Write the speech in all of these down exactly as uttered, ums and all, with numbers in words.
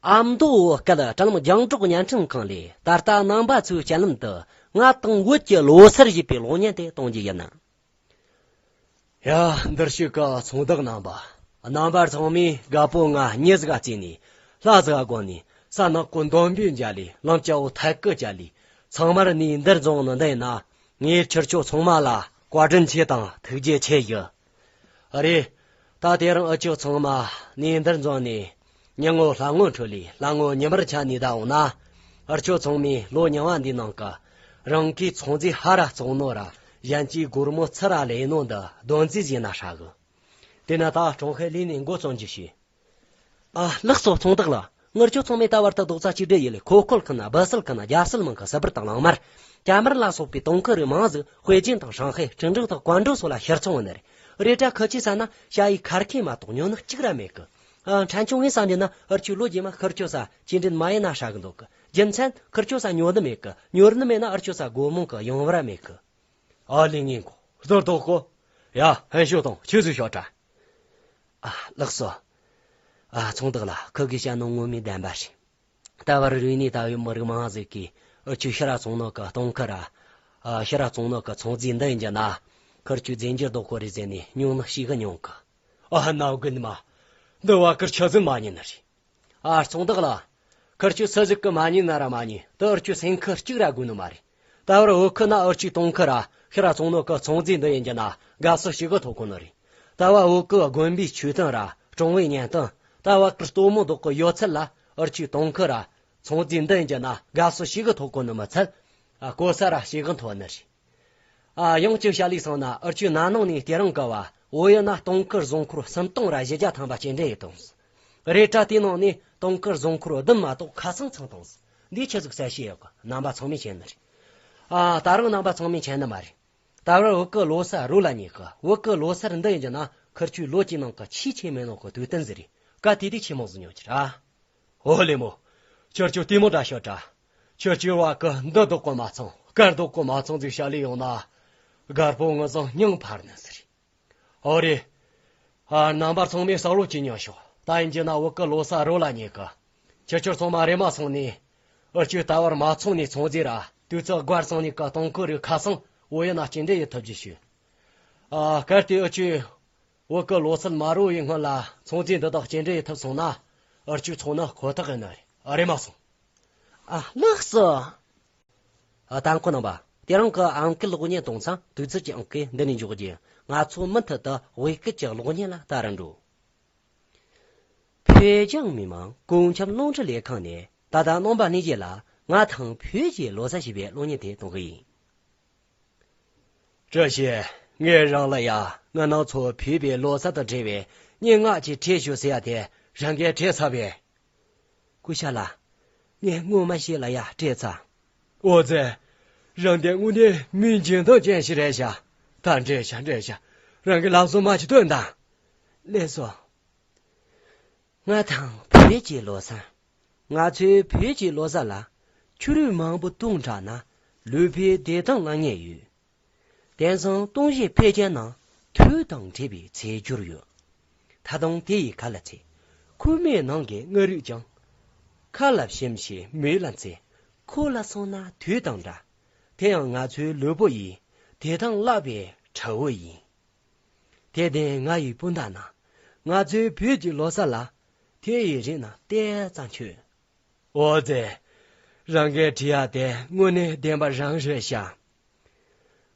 ཨ་མདོ་བོད་སྐད་དྲ་ལམ་རྒྱང་སྒྲོག་བརྙན་འཕྲིན་ཁང་ལས། ད་ལྟ་རྣམ་པ་ཚོའི་སྤྱན་ལམ་དུ་ང་དང་བོད་ཀྱི་ལོ་སར་ཞེས་པའི་གློག་བརྙན་དེ་གཏོང་རྒྱུ་ཡིན། ཡ། འདིར་བཞུགས་ཀྱི་ཚོང་བདག་རྣམ་པ། རྣམ་པ་ཚང་མས་རྒད་པོ་ང་མྱི་ཟིག་ག་བརྩིས་ནས་ལྷ་ཟིག་ག་དགོངས་ནས། ས་ནག་པོ་འདོམ་པའི་མཇལ་ལས། ལམ་སྐྱ་བོ་ཐད་ཀི་བཅད་ལས། ཚང་མར་ནས་འདིར་འཛོམས་ནི་འདི་ཡིན་ན། ངས་ཁྱེད་ཆོ་ཚང་མ་ལ་བཀའ་དྲིན་ཆེ་དང་ཐུགས་རྗེ་ཆེ་ཞུ། རེད། ད་དེ་རིང་འུ་ཆོ་ཚང་མ་ནས་འདིར་འཛོམས་ནས། ཉིན་ངོ་ལྷ་ངོ་འཕྲོད་ལས་ལྷ་ངོ་ཉི་མར་ཆགས་ནས་བསྡད་འོང་ན། འུ་ཆོ་ཚང་མས་ལོ་རྙིང་བ་འདིའི་ནང་གི་རང་གིས་ཚོང་རྫས་ཧར་ར་བཙོང་ནོ་ར། གཞན་གྱིས་སྒོར་མོ་ཚུར་ར་ལེན་ནོ་འདི་སྡོམ་རྩིས་བྱས་ན་ཧྲ་གི། དེ་ན་ད་ཀྲུང་ཧྭའི་ལས་སྣེ་འགོ་རྩོམ་རྒྱུ་བྱོས། ཨ། ལགས་སོ། ཚོང་བདག་ལགས། ངེད་ཆོ་ཚང་མས་ད་བར་དུ་རྡོག་རྩ་གཅིག་སྒྲིལ་ཡིན་ལས། ཁོ་ཁོལ་ཁུ་ན་སྦི་སིལ་ཁུ་ན་རྒྱ་སིལ་མང་ཁུ་སི་པར་དང་གླང་དམར། སྐྱ་དམར་ལ་སོགས་པའི་དུང་ཁུ་རིགས་མང་ཟིག་པེ་ཅིན་དང་ཧྲང་ཧའེ། ཁྲིན་ཀྲིན་དང་ཀོང་ཀྲོའུ་སོགས་ལ་ཕྱིར་ཚོང་འོང་ནི་རེད། རེད་དྲ་ཁུ་ཆོས་ཟ་ན་ཞ་ཡི་ཁར་ཁེ་མ་གཏོགས་ཉོ་ནི་གཅིག་ར་མེད་གི། ཨ། ཕྲན་ཆུང་ངས་བསམ་འདི་ན་འུ་ཆོས་ལོ་རྗེས་མ་ཁུར་ཆོ་ས་སྐྱེལ་འདྲེན་མ་ཡིན་ན་ཧྲ་གི་འདུག་གི། རྒྱུ་མཚན་ཁུར་ཆོ་ས་ཉོ་ནི་མེད་གི། ཉོ་ནི་མེད་ན་འུ་ཆོ་ས་སྒོར་མོ་གི་ཡོང་བ་ར་མེད་གི། ཨ་ལས། ངན་གོ། ཟུར་དོག་གོ། ཡ། ཧན་ཤོ་དང་ཁྱོད་ཚོས་ཤོག་དྲ། ཨ། ལགས་སོ། ཨ། ཚོང་བདག་ལགས། ཁུ་གིས་བཤད་ནོ་ངོ་མའི་བདེན་པ་རེད། ད་བར་རིག་གནས་ལྟ་བའི་མི་རིགས་མང་ཟིག་གིས་འུ་ཆོས་ཕྱིར་ར་བཙོང་ནོ་གི་དུང་ཁུ་ར། ཨ། ཕྱིར་ར་བཙོང་ནོ་གི་ཚོང་རྫས་འདི་ཡིན་རྒྱུ་ན། ཁུར་ཆོས་རྫས་འགྱུར་ལྡོག་གོ་རེད་ཟེར་ནས་ཉུང་ནི་ཞེ་གི་ཉུང་གི། ཨ། ན་རྒན་མ། འདི་བ་ཁུར་ཆོས་ཟིག་མ་ཉན་ནི་རེད། ཨ། ཚོང་བདག་ལགས། ཁུར་ཆོས་སུ་ཟིག་གིས་མ་ཉན་ན་ར་མ་ཉན། དེ་འུ་ཆོས་སེམས་ཁུར་གཅིག་ར་དགོས་ནི་མ་རེད། ད་བར་བོད་ཁུལ་ན་འུ་ཆོས་དུང་ཁུ་ར་ཕྱིར་ར་བཙོང་ནོ་གི་ཚོང་རྫས་འདི་ཡིན་རྒྱུ་ན་དགའ་བསུ་ཞེ་གི་ཐོབ་གོ་ནི་རེད། ད་བར་བོད་ཀྱི་དགོན་པའི་མཆོད་རྟེན་ར་གྲོང་བའི་གཉན་སྟོན། ད་བར་གྱི་སྟོན་མོ་དག་གི་ཡོད་ཚད་ལ་འུ་ཆོས་དུང་ཁུ་ར་ཚོང་རྫས་འདི་ཡིན་རྒྱུ་ན་དགའ་བསུ་ཞེ་གི་ཐོབ་གོ་ནི་མི་ཚད། ཨ། གོ་ས་ར་ཞེ་གི་མཐོ་ནི་རེད། ཨ། ཡང་གཅིག་བཤད་ལས་སོང་ན། འུ་ཆོས་ན་ནིང་ནས་དེ་རིང་གི་བར་བོད་ཡུལ་ན་དུང་ཁུ་རྫོང་འཁོར་སུམ་སྟོང་ར་བཞི་བརྒྱ་ཐམ་པ་སྐྱེལ་འདྲེན་ཡེད་བཏང་། རེད་དྲ་དེའི་ནང་ནས་དུང་ཁུ་རྫོང་འཁོར་བདུན་མ་གཏོགས་ཁ་ཚང་ཚང་བཏང་། འདིའི་ཆི་ཟིག་གསལ་བཤད་ཡོད་གི། རྣམ་པ་ཚང་མས་མཁྱེན་ནི་རེད། ཨ། ད་རུང་རྣམ་པ་ཚང་མས་མཁྱེན་ནི་མ་རེད། ད་བར་བོད་ཀྱི་ལོ་གསར་རོལ་ལ་ཉེ་གི། བོད་ཀྱི་ལོ་གསར་འདི་ཡིན་རྒྱུ་ན་ཁུར་ཆོས་ལོ་གཅིག་ནང་གི་ཆེས་ཆེ་མེད་ནོ་གི་དུས་སྟོན་ཟིག་རེད། ག་དུས་དུས་ཆེ་མོ་ཟིག་ཉོ་རྒྱུ་ར། ཨོ་ལེ་མོ། ཁྱོད་ཆོ་ལྟད་མོ་འདྲ་ཤོད་དྲ། ཁྱོད་ཆོས་བ་གི་འདི་ལྡོག་གོ་མ་ཚང་། དཀར་ལྡོག་གོ་མ་ཚང་ཟིག་བཤད་ལས་ཡོང་ན། རྒད་པོ་ངུ་ཟིང་སྙིང་འཕར་ནི་ཟིག་རེད། ཨོ་རེད། ཨ། རྣམ་པ་ཚང་མས་བསམ་བློ་ཅིག་ཉོན་ཤོག། ད་ཡིན་རྒྱུ་ན་བོད་ཀྱི་ལོ་གསར་རོལ་ལ་ཉེ་གི། ཁྱེད་ཆོ་ཚང་མ་རེམ་མ་སོང་ནས། འུ་ཆོས་ད་བར་མ་ཚོང་ནས་ཚོང་རྫས་ར་དུས་ཚོད་བགར་སོང་ནས་གི་དུང་ཁུ་རིགས་ཁ་སང་བོད་ཡུལ་ན་སྐྱེལ་འདྲེན་ཡེད་ཐུབ་རྒྱུ་བྱོས། ཨ། གལ་ཏེ་འུ་ཆོས་བོད་ཀྱི་ལོ་གསར་མ་རོལ་བའི་སྔོན་ལ་ཚོང་རྫས་འདི་དག་སྐྱེལ་འདྲེན་ཡེད་ཐུབ་སོང་ན། འུ་ཆོས་ཚོང་ནི་ཁོ་ཐག་ཡིན་ནི་རེད། ཨ། རེམ་མ་སོང་། ཨ། ལགས་སོ། ཨ། ད་ཁོ་རྣམ་པ། དེ་རིང་གི་ཨང་ཀི་གློག་བརྙན་གཏོང་མཚམས་དུས་ཚོད་ཀྱི་ཨང་ཀི་འདི་ནས་འཇོག་རྒྱུ། ང་ཚོ་མུ་མཐུད་དུ་བོད་སྐད་ཀྱི་གློག་བརྙན་ལ་ལྟ་རུ་འགྲོ། བོད་ལྗོངས་མི་དམངས་གོང་འཆམ་རླུང་འཕྲིན་ལས་ཁང་ནས། ད་ལྟ་རྣམ་པ་གཉིས་ཀྱིས་ལ་ང་དང་བོད་ཀྱི་ལོ་གསར་ཞེས་པའི་གློག་བརྙན་དེ་གཏོང་གི་ཡིན། བཀྲ་ཤིས། ངས་རང་ལ་ཡ། ང་རང་ཚོ་བོད་པའི་ལོ་གསར་དང་འབྲེལ་བའི་སྙན་ངག་ཅིག་བྲིས་ཤོག་ཟེར་ཡ་དེ་རང་གིས་བྲིས་ཚར་བས། སྐུ་ཞབས་ལགས། ངས་སྔོན་མ་ཞིག་ལ་ཡ་སྤྲད་ཚར། ཨོ་ཙི། རང་དེ་དངོས་གནས་མི་འཇོན་ཐང་ཅན་ཞིག་རེད་ཤག། ད་འགྲིག་ཤག། འགྲིག་ཤག། རང་གི་ལག་སོ་མ་ཅིག་སྟོན་དང་། ལགས་སོ། ང་དང་བོད་ཀྱི་ལོ་གསར། ང་ཚོའི་བོད་ཀྱི་ལོ་གསར་ལ་ཆུ་རུད་མང་པོ་བཏུང་དྲགས་ན་ལུས་པོའི་བདེ་ཐང་ལ་ངེས་ཡོད། དེང་སང་སྟོང་བཤད་ཕལ་ཆེར་ནང་དུས་དང་འབྲེལ་བའི་ཚེས་འགྱུར་ཡོད། ད་དུང་དེ་ཡི་ཁ་ལ་ཚེ། ཁུག་མའི་ནང་གི་མངར་རིགས་ཀྱང་། ཁ་ལ་ཞིམ་ཞིང་མིག་ལ་མཛེས། ཁོག་ལ་སོང་ན་དུས་དང་འདྲ། དེ་ཡང་ང་ཚོའི་ལུས་པོ་ཡི་བདེ་ཐང་བརླག་པའི་དགྲ་བོ་ཡིན། དེ་བརྟེན་ང་ཡི་སྤུན་ཟླ་རྣམས། ང་ཚོའི་བོད་ཀྱི་ལོ་གསར་ལ། དེ་ཡི་རིགས་རྣམས་ཏོག་ཙམ་མཆོད། ཨོ་ཙི། རང་གིས་བྲིས་ཡ་དེ་དངོས་གནས་བདེན་པ་རང་རེད་ཤག།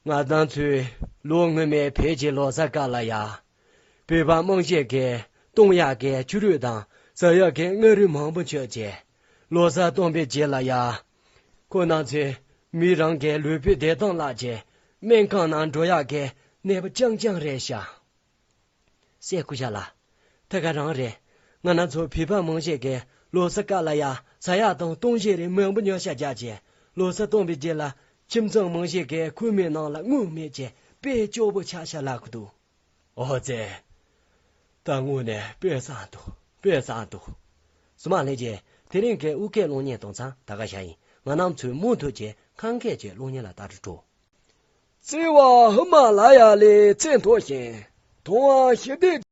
ང་རང་ཚོའི་ལོ་སྔོན་མའི་བོད་ཀྱི་ལོ་གསར་སྐབས་ལ་ཡ། བོད་པ་རྨང་གཞི་གིས་བཏུང་ཡག་གི་ཆུ་རུད་དང་ཟ་ཡག་གི་མངར་རིགས་མང་པོ་མཆོད་རྗེས། ལོ་གསར་བཏང་པའི་རྗེས་ལ་ཡ། ཁོ་རང་ཚོས་མི་རང་གི་ལུས་པོའི་བདེ་ཐང་བརླག་རྗེས། སྨན་ཁང་ནང་འགྲོ་ཡག་གི་གནས་བབ་རྐྱང་རྐྱང་རེད་ཤག། སྲས་སྐུ་ཞབས་ལགས། ད་ག་རང་རེད། ང་རང་ཚོ་བོད་པ་རྨང་གཞི་གི་ལོ་གསར་སྐབས་ལ་ཡ་ཟ་ཡག་དང་བཏུང་བྱའི་རིགས་མང་པོ་ཉོ་ཤ་རྒྱག་རྗེས། ལོ་གསར་བཏང་པའི་རྗེས་ལ་ཁྱིམ་ཚང་རྨང་གཞི་གི་ཁུག་མའི་ནང་ལ་དངུལ་མེད་ཅེས་དཔེ་སྐྱོ་པོ་ཆགས་ཤག་ལབ་ཀྱི་འདུག། ཨོ་ཙི། ད་དངོས་གནས་དཔེ་བཟང་འདུག། དཔེ་བཟང་འདུག། སུ་མ་ལྷན་རྒྱས། དེ་རིང་གི་དབུས་སྐད་གློག་བརྙན་གཏོང་མཚམས་ད་ག་ཞིག་ཡིན། ང་རང་ཚོས་མུ་མཐུད་ཀྱི་ཁམས་སྐད་ཀྱི་གློག་བརྙན་ལ་ལྟ་རུ་འགྲོ། བརྩེ་བ་ཧི་མ་ལ་ཡ་ལས་ཚད་མཐོ་ཞིང་། མཐོང་བ་ཞི་བདེ།